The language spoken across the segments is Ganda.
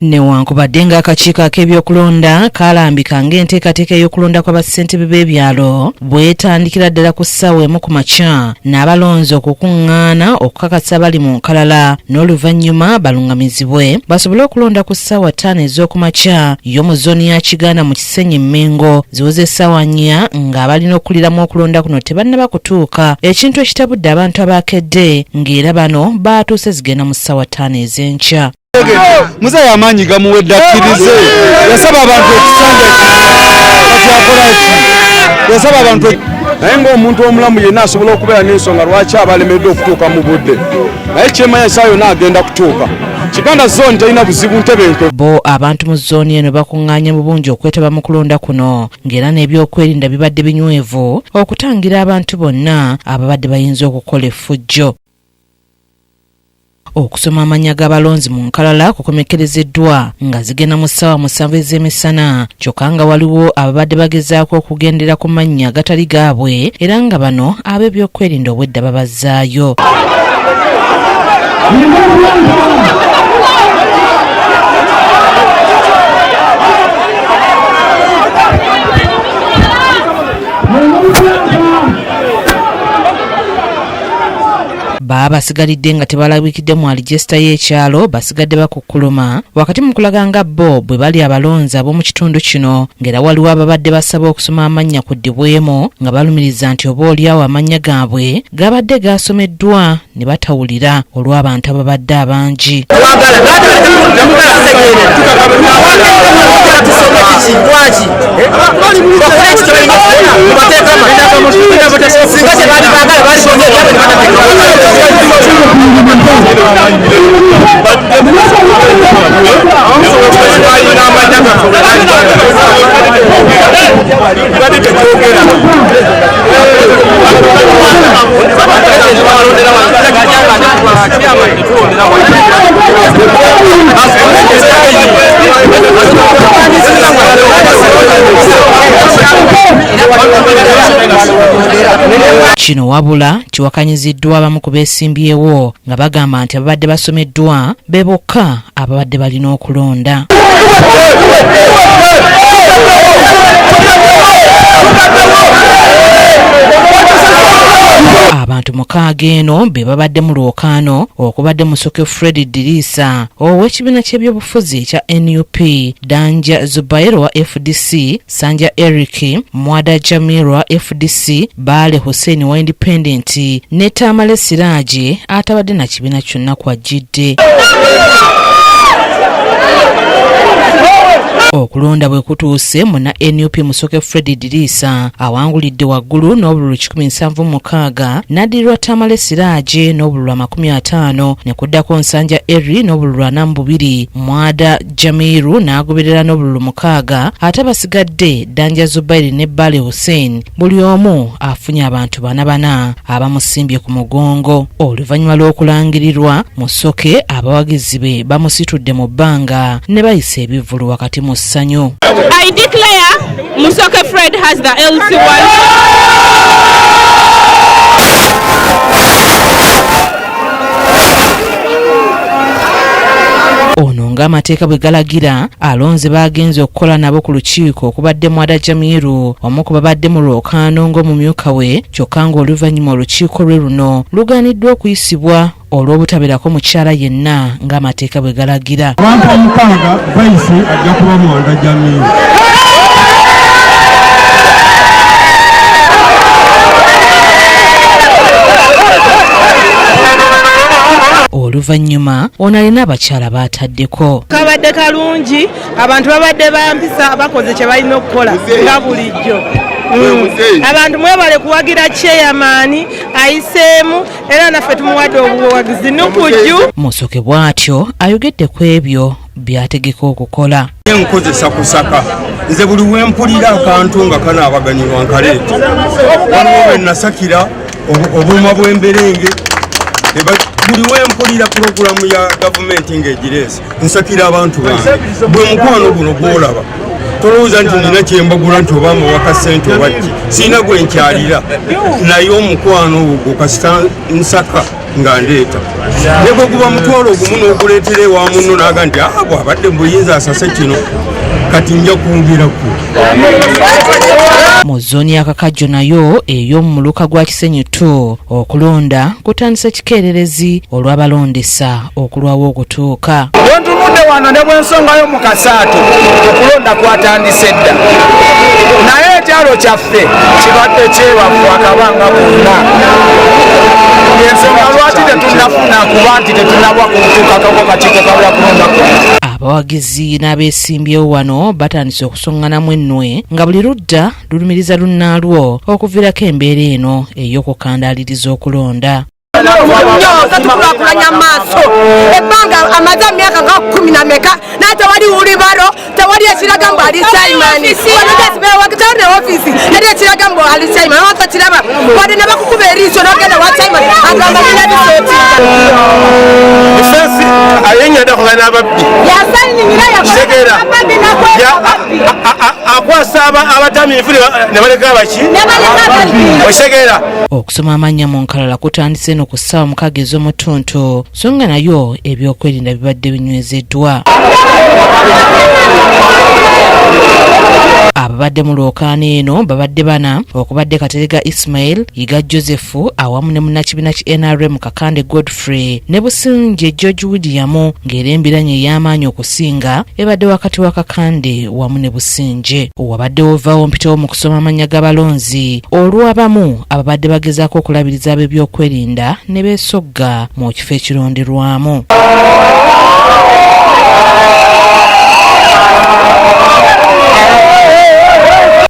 Newankubadde ng'akakiiko ak'ebyokulonda kalambika ng'enteekateeka ey'okulonda kwa bassentebe b'ebyalo bw'etandikira ddala ku ssaawa 1 ku makya n'abalonzi okukuŋŋaana okukakasa bali mu nkalala n'oluvannyuma balungamizibwe basobole okulonda ku ssaawa 5 ez'okumakya yo mu zooni ya Kiganda mu Kisenyi Mmengo ziweze essaawa 4 ng'abalina okukuliramu okulonda kuno tebannaba kutuuka, ekintu ekitabudde abantu abaakedde ng'era bano baatuuse zigenda mu ssaawa 5 ez'enkya. Muzeeyi amaanyi gamuwedde akkirize, yasaba abantu ekisanja kati akola ki? Yasaba abantu, naye ng'omuntu omulamu yenna asobola okubeera n'ensonga lwaki abalemeddwa okutuuka mu budde, naye kyemanya essaawa yonna agenda kutuuka. Kiganda zone terina buzibu ntebenke. Bo abantu mu zooni eno bakuŋŋaanye mu bungi okwetaba mu kulonda kuno ng'era n'ebyokwerinda bibadde binywevu okutangira abantu bonna ababadde bayinza okukola effujjo. Okusoma amannya g'abalonzi mu nkalala kukomekkerezeddwa nga zigenda mu ssaawa 7 ez'emisana, kyokka nga waliwo ababadde bagezaako okugendera ku mannya agatali gaabwe era nga bano ab'ebyokwerinda obwedda babazzaayo. Baba basigalidde nga tebalabikidde mu alijesita y'ekyalo, basigadde bakukkuluma wakati mu kulaga nga bo bwe bali abalonzi ab'omu kitundu kino, ng'era waliwo ababadde basaba okusoma amannya kuddibwemu nga balumiriza nti oba oliawo amannya gaabwe gabadde gasomeddwa ne batawulira olw'abantu ababadde abangi. Kino wabula kiwakanyiziddwa abamu ku beesimbyewo nga bagamba nti ababadde basomeddwa be bokka ababadde balina okulonda. Abantu 6 eno be babadde mu lwokaano okubadde Musoke Fred Diriisa ow'ekibiina ky'ebyobufuzi ekya NUP, Danja Zubair wa FDC, Sanja Eric, Mwada Jamil wa FDC, Baale Hussein wa Independent ne Tamale Siraje atabadde na kibiina kyonna kwajjidde. Okulonda bwe kutuuse munna NUP Musoke Fred Diriisa awangulidde waggulu n'obululu 176, n'addirirwa Tamale Siraje n'obululu 50, ne kuddako Nsanja Eri n'obululu 42, Mwada Jamiru n'agoberera n'obululu 6, ate abasigadde Danja Zubairi ne Baale Hussein buli omu afunye abantu 4 abamusimbye ku mugongo. Oluvannyuma lw'okulangirirwa Musoke, abawagizi be bamusitudde mu bbanga ne bayisa ebivvulu wakati mu ssanyu. I declare Musoke Fred has the LC1. Ono ng'amateeka bwe galagira alonze baagenze okukola nabo ku lukiiko okubadde Mwada Jamiru omu ku babadde mu lwokaano ng'omumyuka we, kyokka ng'oluvannyuma olukiiko lwe luno lugaaniddwa okuyisibwa olw'obutabeerako mukyala yenna ng'amateeka bwe galagira. Abantu 6 vayisi ajja kuba Mwada Jamiru. Oluvannyuma ono alina abakyala baataddeko. Kabadde kalungi, abantu babadde bampisa, bakoze kye balina okukola nga bulijjo. Abantu mwebale kuwagira chairman ayiseemu era naffe tumuwadde obuwagizi nukujju. Musoke bw'atyo ayogedde ku ebyo by'ategeka okukola. Nkozesa kusaka nze buli we mpulira akantu nga kanaabaganyulwa nkaleeta. Waliwo we nasakira obuuma bw'emberenge, buli we mpulira pulogulaamu ya gavumenti ng'egireese nsakira abantu bange. Bwe mukwano guno gw'olaba tolowooza nti nina kye mbagula nti oba mbawa ssente oba ki, sirina gwe nkyalira, naye omukwano ogwo kasita nsaka. Nga ndeeta ne bwe guba mutwalo ogumu n'oguleetera ewa munno n'aga nti ah, bw'abadde mu buyinza asase kino, kati nja kwongerako. Mu zooni ya Kakajjo nayo ey'omu muluka gwa Kisenyi 2, okulonda kutandise kikeererezi olw'abalondesa okulwawo okutuuka. Bwentunudde wano ne bwensongayo mu Kasaato, okulonda kwatandise dda, naye ekyalo kyaffe kibadde kyebafu akabanga konna. Ensonga lwaki tetunnafuna kuba nti tetunnabwa kutuukakako kakiiko ka byakulonda kuno. Abawagizi n'abeesimbyewo wano batandise okusoŋŋanamu ennwe nga buli ludda lulumiriza lunnaalwo okuviirako embeera eno ey'okukandaaliriza okulonda. Nnyo tetukulakulanya maaso ebbanga amaze emyaka nga 10 na meka, naye tewali wheelbarrow, tewali ekiraga mbu ali chairman. Tewali ne ofiisi yali ekiraga mbu ali chairman. Wata kiraba wadde ne bakukuba eriiso n'ogenda wa chairman, agamba bina bisootinga. Defense ayenyada kugana n'ababbi. Yasayiningira. Kitegeera. Akwasa abatamiivu ne baleka abaki. Okitegeera? Okusoma amannya mu nkalala kutandise eno ku ssaawa 6 ez'omutuntu, so nga nayo ebyokwerinda bibadde binywezeddwa. Ababadde mu lwokaano eno babadde bana, okubadde Katerega Ismail, Yiga Joseph awamu ne munnakibiina ki NRM Kakande Godfrey ne Businje George William, ng'era embiranye ey'amaanyi okusinga ebadde wakati wa Kakande wamu ne Businje. Wabaddewo vaawo mpitewo mu kusoma amannya g'abalonzi olw'abamu ababadde bagezaako okulabiriza ab'ebyokwerinda ne beesogga mu kifo ekironderwamu.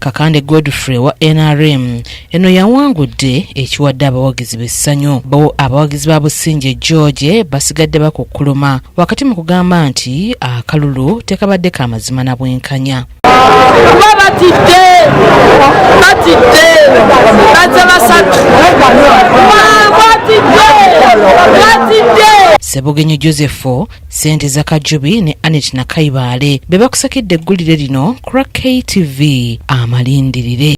Kakande Godfrey wa NRM eno yawangudde, ekiwadde abawagizi b'essanyu. Bo abawagizi ba Businje George basigadde bakukkuluma wakati mu kugamba nti akalulu tekabadde ka mazima na bwenkanya. Kuba batidde, batidde, bazze basatu, batidde, batidde. Sebugenyi Joseph, Sente za Kajubi ne Anet Nakayibaale be bakusakidde eggulire lino ku lwa KTV Amalindirire.